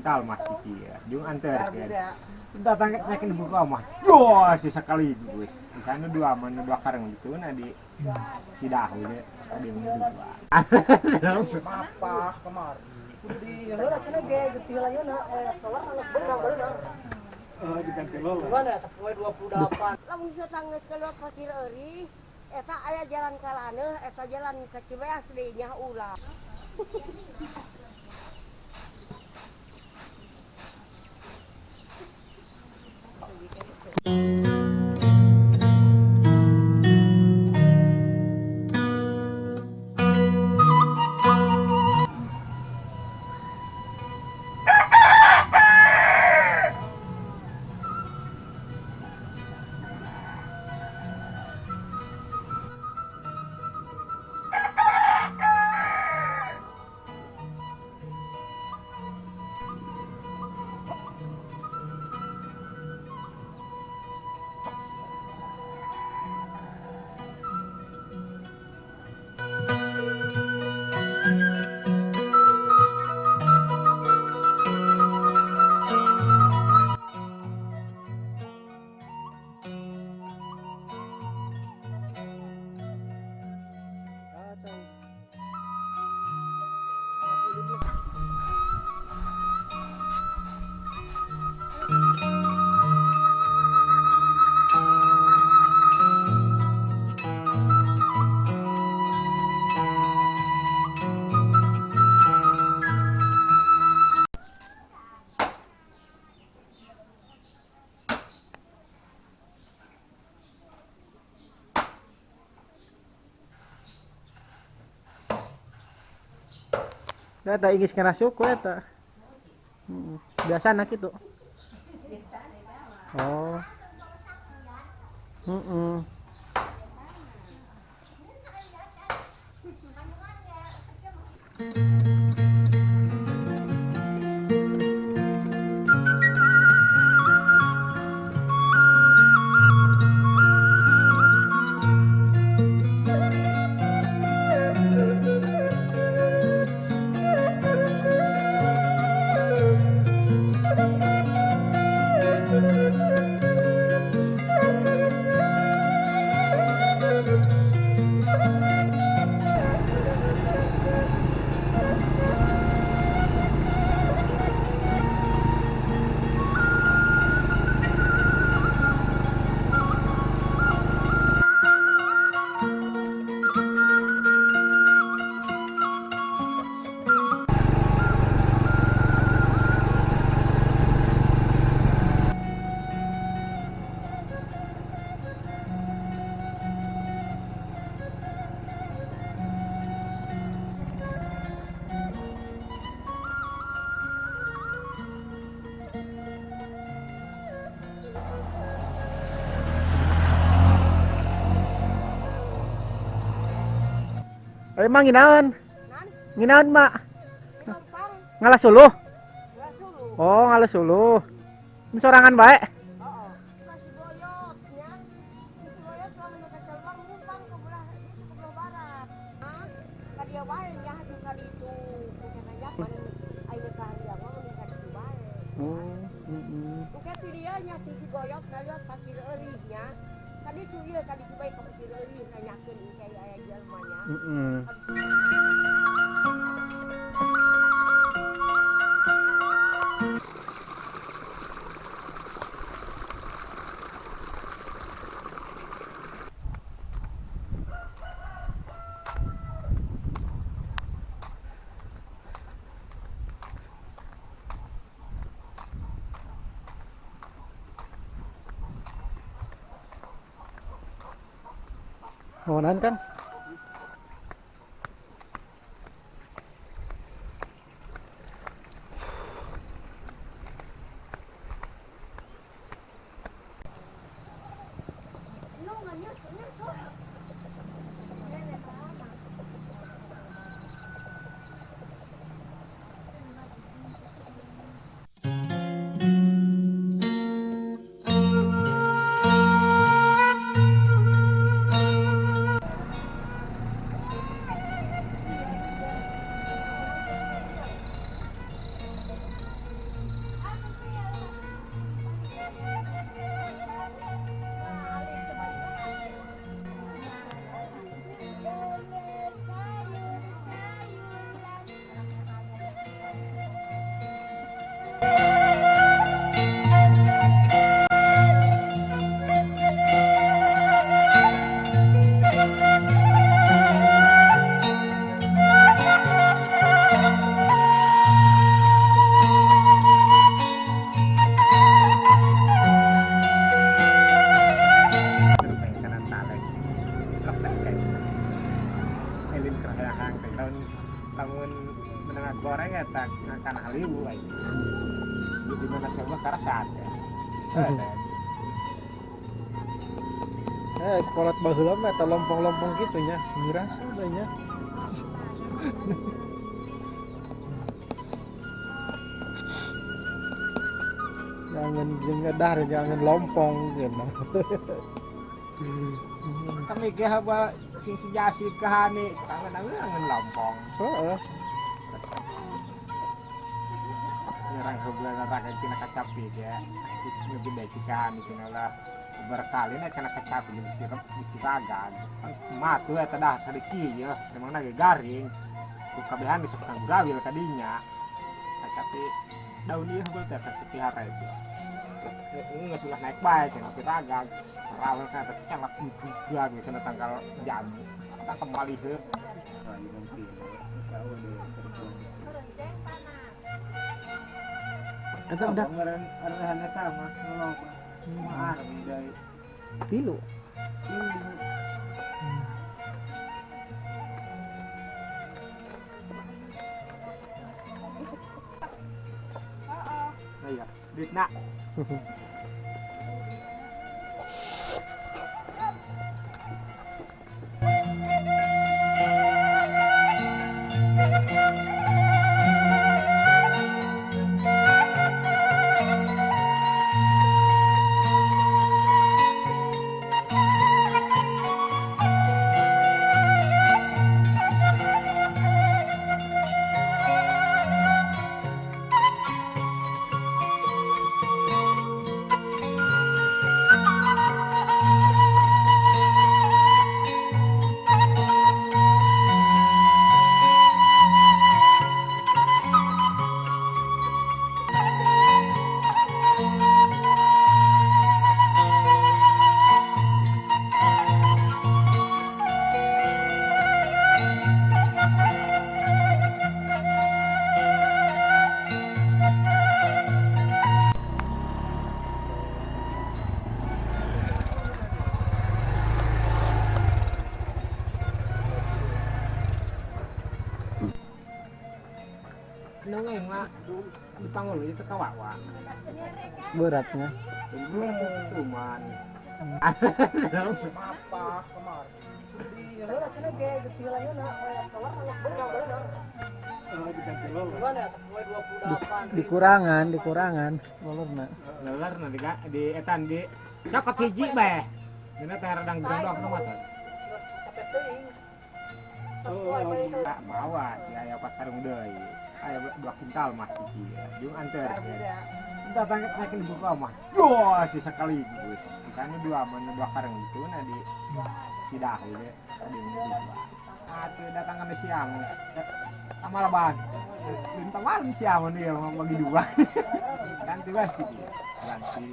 Mental mah kieu jeung anterkeun. Datang nyakin buka mah. Yo, si sekaligus. Di sana dua mana dua kareng itu na di Cidahu deh. Ada yang dua. Mapah kemarin. Di heula cenah ge getih ayeuna solar geus beunang bareuna. Oh, diganti lo. Gimana sapoe 28. Lamun satang geus keluar Pasir Eurih, eta aya jalan ka Laneuh, eta jalan ka Cibeas deui nya ulah. Eta inggris kena suku eta. Biasa anak itu. Oh. Heeh. Emang nginaon? Nginaon, Mak? Ngalah suluh? Oh, ngalah suluh. Ini sorangan baik. Heeh. Si Goyot nya. Si Goyot lamun ka Celbang numpang ke belah itu ke belah barat. Hah? Ka dieu bae nya hayu ka ditu. Kumaha nya ayeuna ka dieu mah mending ka ditu bae. Oh, heeh. Engke ti dieu nya si Goyot ngaliwat Pasir Eurih nya. Ka ditu ieu ka ditu bae ka Pasir Eurih nanyakeun engke aya jelema nya. Heeh. Mau kan? Di mana sebuah karasat ya. Kolot baheula mah eta lompong-lompong kitu nya, miras udah nya. Jangan jeung dahar, jangan lompong gitu. Kami ge haba sing sejasi kahane sekarang ngan lompong. Heeh. Nyerang heula neraka tina kacapi ya. Nu gede cikahane tina lah. Berkali naik kena kacapi jadi sirep bisi ragan. Matu eta dah sadiki ya, emang lagi garing. Ku kabehan bisa kang grawil kadinya. Kacapi daun ieu heula teh kacapi hara itu. Geus ulah naik bae cenah si ragan. Rawel kana teh celak juga geus tanggal jamu. Tang kembali heuh. Eta udah Ngeureun eta mah loba. Mah dari tilu. Iya, duitna. Nungeng mah di pangulu itu kawawa. Beratnya. Cuman. Mapah kemarin. Dikurangan, dikurangan lolorna. Lolorna di etan di cokot hiji bae. Dina teh radang gondok nu mah. Tak mawa si aya opat karung deui. Aya 2 kintal mah hiji. Jeung anter. Datang naik dibuka mah. Yo, si sekali geus. Di dua mana 2 karung itu na di Cidahu ge. Di dua. Atuh datang ke siang. Amalaban. Lintang malam siang dia bagi dua. Ganti ganti. Ganti.